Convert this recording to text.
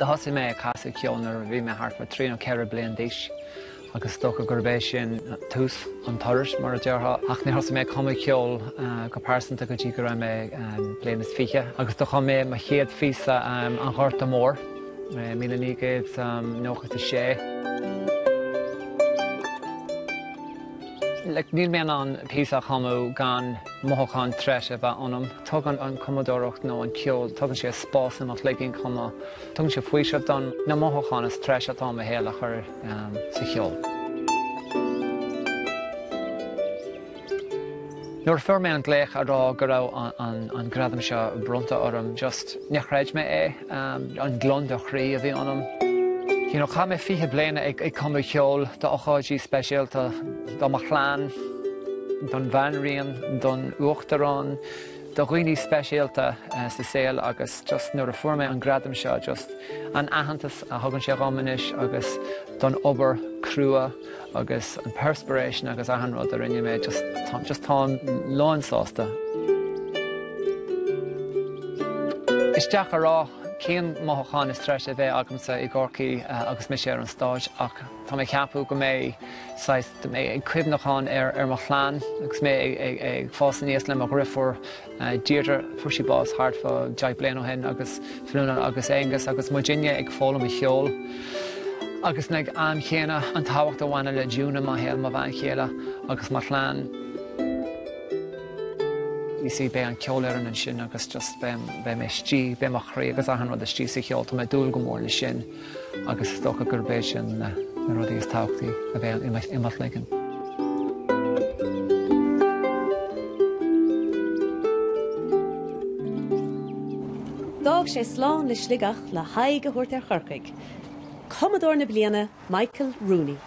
Do thosaigh mé ag casadh ceoil nuair a bhí mé thart fá 3 nó 4 bliain d'aois agus is dócha gurb é sin tús an turais, mar a déarfá. Ach níor thosaigh mé ag cumadh ceoil go pearsanta go dtí go raibh mé bliain is fiche agus do chum mé mo chéad phíosa, An Gorta Mór, i 1996. Like, níl mé in ann píosa a chumadh gan mothúchán treise a bheith ionam. Tugann an cumadóireacht nó an ceol, tugann sé spás i mo chloigeann chomh maith. Tugann sé faoiseamh dom na mothúcháin is treise atá i mo shaol a chur sa cheol. Nuair a fuair mé an glaoch a rá go raibh an gradam seo bronnta orm, just níor chreid mé é, an gliondar croí a bhí ionam. You know, chaith mé 20 bliana ag cumadh ceoil d'ócáidí speisialta, do mo chlann, don bhanríon, don uachtarán, do dhaoine speisialta sa saol agus just nuair a fuair mé an gradam seo, just an aitheantas a thugann sé dhom anois agus don obair crua agus an perspiration agus achan rud a rinne mé just just táim lán sásta. Is deacair a rá cén mothúchán is treise a bheidh agamsa i gCorcaigh agus mise ar an stáitse ach tá mé ag ceapadh go mbeidh saghas mé ag cuimhneachán ar ar mo chlann agus mé ag ag fás aníos le mo dheirfiúr Deirdre, fuair sí bás thart fá 10 bliain ó shin, agus Fionnuala agus Aonghus agus muidinne ag foghlaim an cheoil agus ag an am chéanna an tábhacht a bhaineann le June i mo shaol, mo bhean chéile agus mo chlann. You see, beidh an ceolfhoireann ansin agus just beidh mé istigh, beidh mo chroí agus achan rud istigh sa cheol, tá mé ag dúil go mór leis sin. Agus is dócha gurb é sin na rudaí is tábhachtaí a bheidh i mo chloigeann. D'fhág sé slán le Sligeach le haghaidh a thabhairt ar Chorcaigh. Cumadóir na Bliana, Michael Rooney.